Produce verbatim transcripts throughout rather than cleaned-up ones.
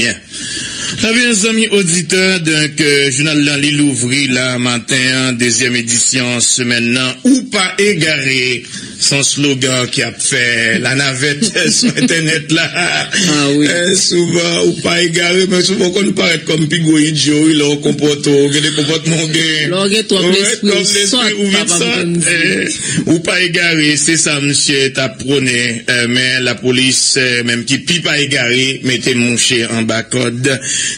Byen. Ebyen, zanmi oditè, donk, euh, jounal lan li louvri la maten an, dezyèm edisyon semèn nan, Ou pa egare. Se yon slogan ki ap fè lanavèt sou entènèt la. Ah wi. Euh, souvan, ou pa egare, men souvan, ou konn parèt kòm pi gwo idyo, wi, lè w konpòte w, gen de konpòtman w gen. Lè w gen twòp lespri, ou sòt, Ou vin papa m sòt. konn di. Eh, ou pa egare, se sa, misye t ap pwone, eh, men lapolis, eh, menm ki pi pa egare, mete mouche anba kòd.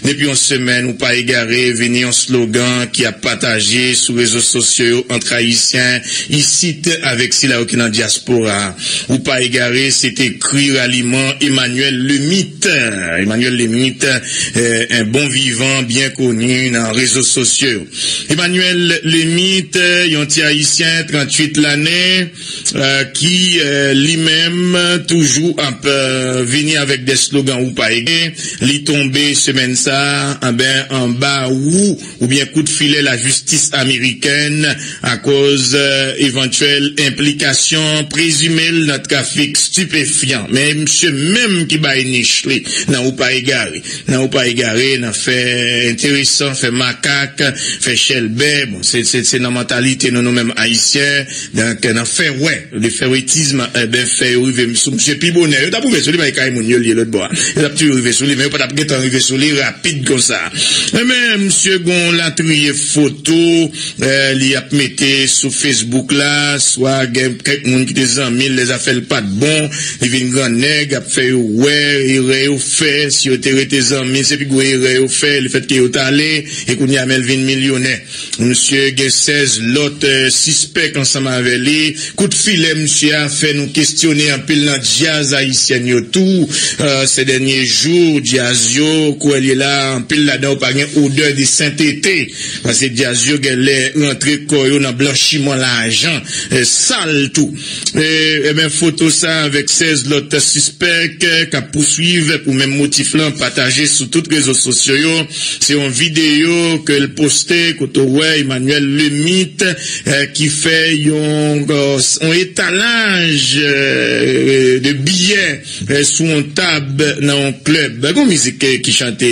Depi yon semèn, Ou pa egare vini yon slogan ki ap pataje sou rezo sosyo yo ant Ayisyen isit avèk sila yo ki nan dyaspora. Ou pa egare, se te kri raliman Emmanuel Lemite. Emmanuel Lemite, eh, un bon vivant bien connu nan rezo sosyo yo. Emmanuel Lemite, yon ti Ayisyen, tranntuit lane, eh, ki, eh, li menm toujou ap, eh, vini avèk de slogan ou pa egare. Li tonbe semèn sa a, anben, anba wou oubyen kout filè lajistis amerikèn akoz, eh, evantyèl enplikasyon prezime l nan trafik stipefyan. Men misye menm ki bay nich li nan Ou pa egare. Nan Ou pa egare, nan fè enteresan, fè makak, fè chèlbè. Bon, se, se, se nan mantalite nou, nou menm Ayisyen. Donk, nan fè wè, le fè wetizm, enben, fè yo rive sou misye pi bonè. Yo t ap rive sou li, bay kay moun yo li ye lòt bò a. Yo t ap toujou rive sou li, men yo pa t ap gentan rive sou li rapid konsa. Enben, misye gon latriye foto, eh, li ap mete sou Facebook la, swa gen kèk moun ki te zanmi l, lè zafè l pa t bon, li vin gran nèg, ap fè yo wè erè yo fè, si yo te rete zanmi, se pi gwo erè yo fè, lefètke yo t ale, e kounye a men l vin milyonè. Misye gen sèz lòt, eh, sispèk ansanm avè li. Kout filè misye a fè nou kesyone anpil nan djaz ayisyèn yo tou. Eh, se dènye jou, djaz yo, kwè l ye la, anpil ladan yo pa gen odè de sentete. Paske djaz yo genlè rantre kò yo nan blanchiman lajan, eh, sal tou. Eh, enben, foto sa avèk sèz lòt sispèk, eh, k ap pouswiv pou menm motif lan, pataje sou tout rezo sosyo yo. Se yon videyo ke l poste kote w wè Emmanuel Lemite, eh, ki fè yon, eh, yon etalaj, eh, de biyè, eh, sou yon tab nan yon klèb. Gon mizik, eh, ki chante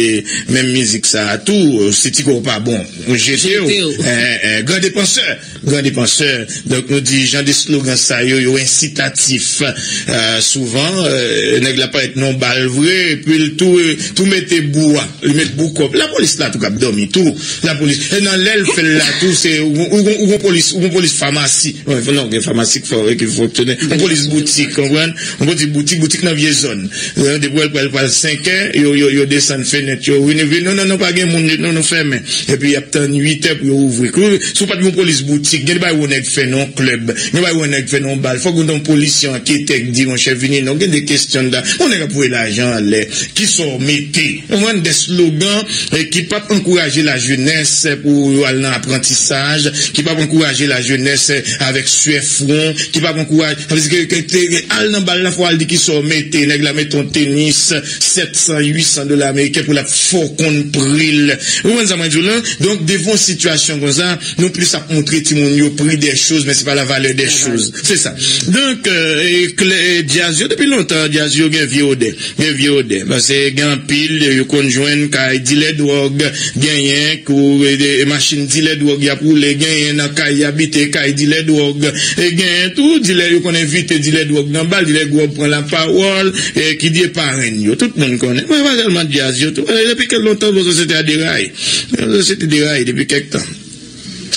menm mizik sa a tou, eh, si ti kò w pa bon, ou jete w. Jete w. Eh, eh, gran depansè. Gran depansè. Donk, nou di jan de slogan sa yo, yo ensitatif. Eh, souvan, eh, nèg la parèt nan bal vre, epi l tou, tou mete bou a. Li met bou kòb. Lapolis la tou k ap dòmi tou. Lapolis. E nan lè l fè l la tou, se ou, ou, ou, ou gon polis, ou gon polis famasi. Non, non, gen famasi k fò, ki fonksyone. Yon polis boutik, konprann? Yon polis boutik, boutik nan vye zòn. Eh, depi w pral, pral senkè, yo, yo, yo desann fenèt, yo vini, vini, non, non, non, pa gen moun, non, non, fèmen. Epi y ap tann uitè pou yo ouvri. Si w pa t gen yon polis boutik, gen de bagay yon nèg fè nan yon klèb, gen bagay yon nèg fè nan yon bal, fòk yon polisye anketè k di, monchè, vini non, gen de kesyon la. Yon nèg ap voye lajan anlè, kisa w mete? Ou konprann, de slogan, eh, ki p ap ankouraje lajenès pou yo al nan aprantisaj, ki p ap ankouraje lajenès, eh, avèk swè fwon, ki p ap ankouraje, paske ke, ke, ke, al nan bal la, fò w al di kisa w mete. Nèg la mete yon tenis sèt san, uit san dola ameriken pou l ap fè w konn pri l. Ou konprann sa mwen di w la? Donk, devan yon sitiyasyon konsa, nou plis ap montre timoun yo prix des choses, men se pa la valeur des choses. Se sa. Donk, eh, e klè, e djaz yo, depi lontan, djaz yo gen vye odè. Gen vye odè. Paske gen anpil, yo konn jwenn kay dilè dwòg, genyen kou, e, e, machin dilè dwòg y ap woule, genyen nan kay y abite, kay dilè dwòg. E genyen tou, dilè yo konn envite dilè dwòg nan bal, dilè dwòg pran lapawòl, e, ki di parenn yo. Tout moun konnen. Mwen pa sèlman djaz yo tou. E, depi kèk lontan, bon, sosyete a deraye. Sosyete deraye depi kèk tan.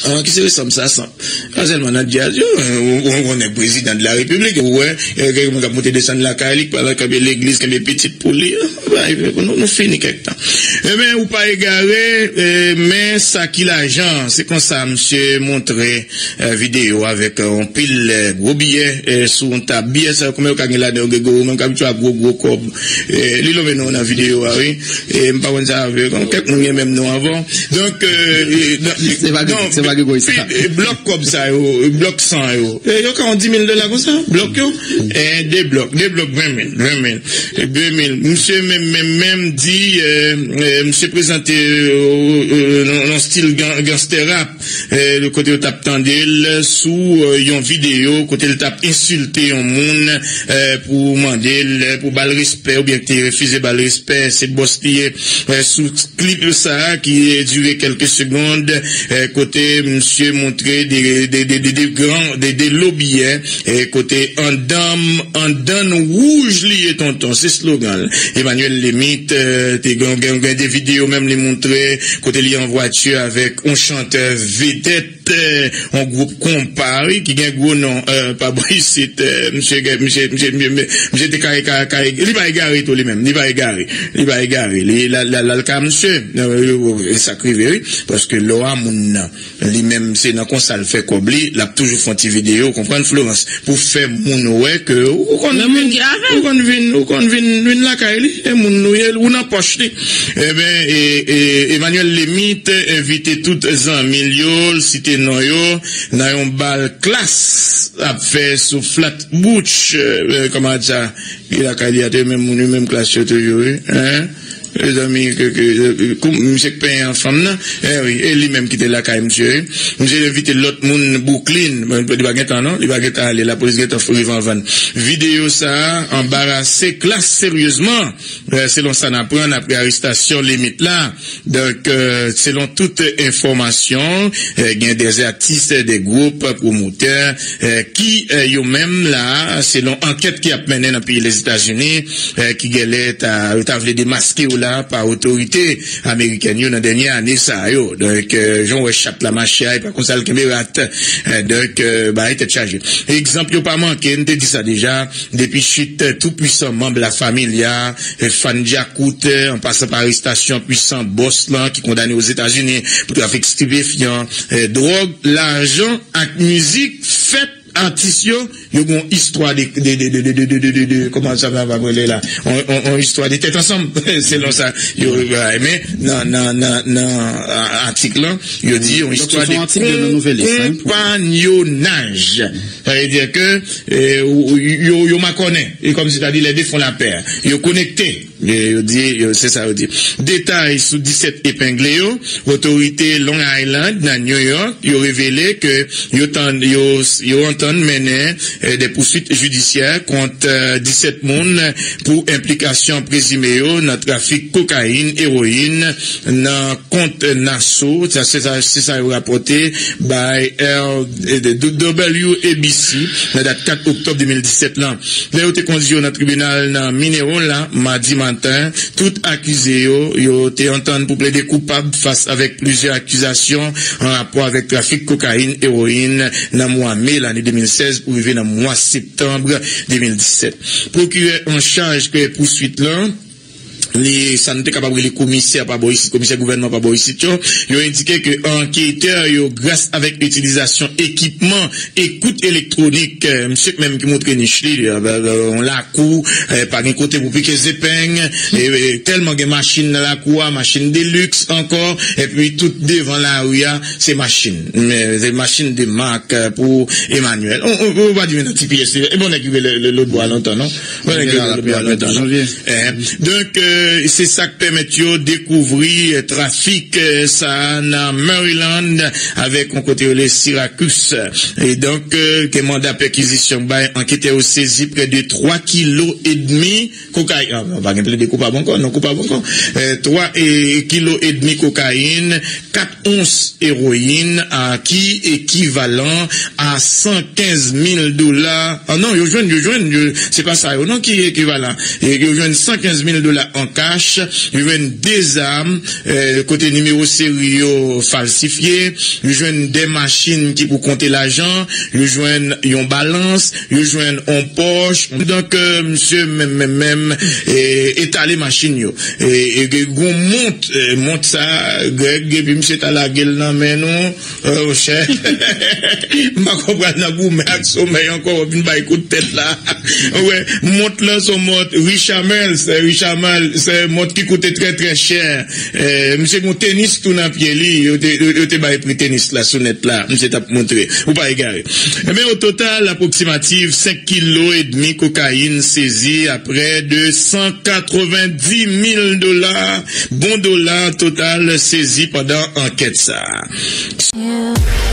An, ki se resanm sa, sanm? Pa sèlman nan djaz yo, ou, ou, ou konnen prezidan de la repiblik, ou wè, e, kèk moun k ap monte desann lakay li, k pral kanpe legliz, kenbe pitit pou li, nou, nou fini kèk tan. Ebyen, ou pa egare, e, men sa ki lajan, se konsa misye montre, e, videyo avèk, e, yon pil, e, gwo biyè, e, sou yon tab. Biyè sa yo, konbyen yo ka gen ladan yo, Gregori, ou menm k abitye a gwo, gwo kòb, e, li lonmen non nan videyo a, wi. E, m pa konn sa avè, kèk moun gen menm non avan. Donk, e, e, non, se pa, non, se pa Gregori, se pa. Blòk kòb sa yo, blòk san yo. E, yo ka yon di mil dola konsa, blòk yo. E, de blòk, de blòk ven mil, ven mil. E, de mil. Misye menm, menm, menm di, e, e, Misye prezante nan stil gangster rap, kote yo t ap tande l sou yon videyo kote l t ap ensilte yon moun pou mande l pou ba l respè oubyen ki te refize ba l respè. Se bòs li ye sou klip sa a ki dire kèlke segonn, kote misye montre de, de, de, de, de gran, de, de lobiyè, kote andanm, andann wouj li ye tonton, se slogan l. Emmanuel Lemit te gen, gen, gen de videyo menm li montre kote li an vwati avèk yon chantè vedèt, yon gwoup konpa wi, ki gen gwo non pa bò isit. Misye, misye, misye, misye, misye te ka, ka, ka, li pa egare tou li menm, li pa egare, li pa egare, li la, la, la, l ka misye. Sa k rive wi, paske lè w a moun nan li menm se nan konsa l fè kòb li, l ap toujou fè yon ti videyo, w konprann Florence, pou fè moun wè ke ou konn vin, ou konn vin, ou konn vin, vin lakay li, e moun nou ye, ou nan pòch li. Eben, e, e, Emmanuel Lemit envite tout zanmi l yo, l site non yo, nan yon bal Klass ap fè sou Flatbush, kòman sa, ki lakay li a, te menm moun yo, menm Klass yo toujou wi, en. Mezanmi, ke, ke, ke, kou, misye k penyen an fanm nan, eh wi, e li menm ki te lakay misye wi. Misye envite lòt moun Brooklyn, bon, li pa gentan non, li pa gentan ale, lapolis gentan rive anvan l. Videyo sa a anbarase Klass seryezman, selon sa n aprann apre arestasyon Lemit la. Donk, selon tout enfòmasyon, gen de atis, de gwoup, pwomotè, ki yo menm la, selon ankèt ki ap mennen nan peyi Lèzetazini, ki genlè ta, yo ta vle demaske yo la pa otorite amerikèn yo nan dènye ane sa yo. Donk, jan w wè chat la mache a, e pa konsa l kenbe rat. Donk, bagay tèt chaje. Egzanp yo pa manke, n te di sa deja, depi chit tou pwisan manm La Familia, Fan Djakout, an pasan pa arestasyon pwisan bòs lan ki kondane Ozetazini pou trafik stipefyan, dwòg, lajan ak mizik, fèt atis yo, yo gen yon istwa de, de, de, de, kòman sa va, va rele la, yon, yon, yon istwa de tèt ansanm, selon sa yo, men nan, nan, nan, nan atik lan, yo di yon istwa de konpanyonaj. Sa vle di ke, e, ou, ou, yo, yo makònen, e kòmsitadi les deux font la paire, yo konekte. E, yo di, yo, se sa yo di. Detay sou disèt epengle yo, otorite Long Island nan New York, yo revele ke yo tann, yo, yo antann mennen, e, de pouswit jidisyè kont, e, disèt moun pou enplikasyon prezime yo nan trafik kokayin, ewoyin, nan kont Nassau, sa, se sa, se sa yo rapòte bay L, W A B C nan dat kat oktòb de mil disèt lan. Lè yo te kondui yo nan tribinal nan Mineola, madi maten, tout akize yo, yo te antann pou plede koupab fas avèk plizyè akizasyon an rapò avèk trafik kokayin, ewoyin nan mwa me lane de mil sèz pou rive nan mwa septanm de mil disèt. Pwokirè an chaj ke pouswit lan, li, sa nou te kapab rele komisè pa bò isit, komisè gouvènman pa bò isit yo, yo endike ke anketè yo, gras avèk itilizasyon ekipman ekout elektwonik, e, misye menm ki montre nich li, e, e, e, yon lakou, e, pa gen kote pou pike zepeng, e, e, tèlman gen machin nan lakou a, machin de liks ankò, epi tout devan lari a, se machin. Men, se machin de mak, e, pou Emmanuel. On, on, on pa di men nan ti pyès li. E bon, nèg rive lè, lè, lòt bò a lontan, non? Bon, nèg rive lòt bò a lontan, non? Eh, donk, e, se sa k pèmèt yo dekouvri, e, trafik, e, sa a nan Maryland avèk yon kote yo rele Syracuse. E donk, e, gen manda pèkizisyon bay anketè yo sezi prè de twa kilo edmi kokayin. Ah, non, pa gen plede koupab ankò, non koupab ankò. E, twa, e, kilo edmi kokayin, kat ons ewoyin, a, ki ekivalan a san kenz mil dola. Ah, non, yo jwenn, yo jwenn, yo, se pa sa yo, non, ki ekivalan. E, yo jwenn san kenz mil dola an kach, yo jwenn de zam, e, kote nimewo seri yo falsifye, yo jwenn de machin ki pou konte lajan, yo jwenn yon balans, yo jwenn yon pòch. Donk, e, misye menm, menm, menm, e, etale machin yo. E, e, gen yon mont, e, mont sa, Greg, epi misye ta lage l nan men nou, e, monchè. M pa konprann nan goumen ak somèy ankò, w ap vin bay kout tèt la. Wè, mont lan se yon mont Richard Mille, e, Richard Mille, Mont ki koute trè, trè chè. Eh, misye gen tenis tou nan pye li. Yo te, yo, yo te bay pri tenis la sou nèt la. Misye t ap montre. Ou pa egare. Ebyen, o total, apwoksimativ senk kilo edmi kokayin sezi a prè de san katrevenndis mil dola. Bon dola total sezi pandan ankèt sa a.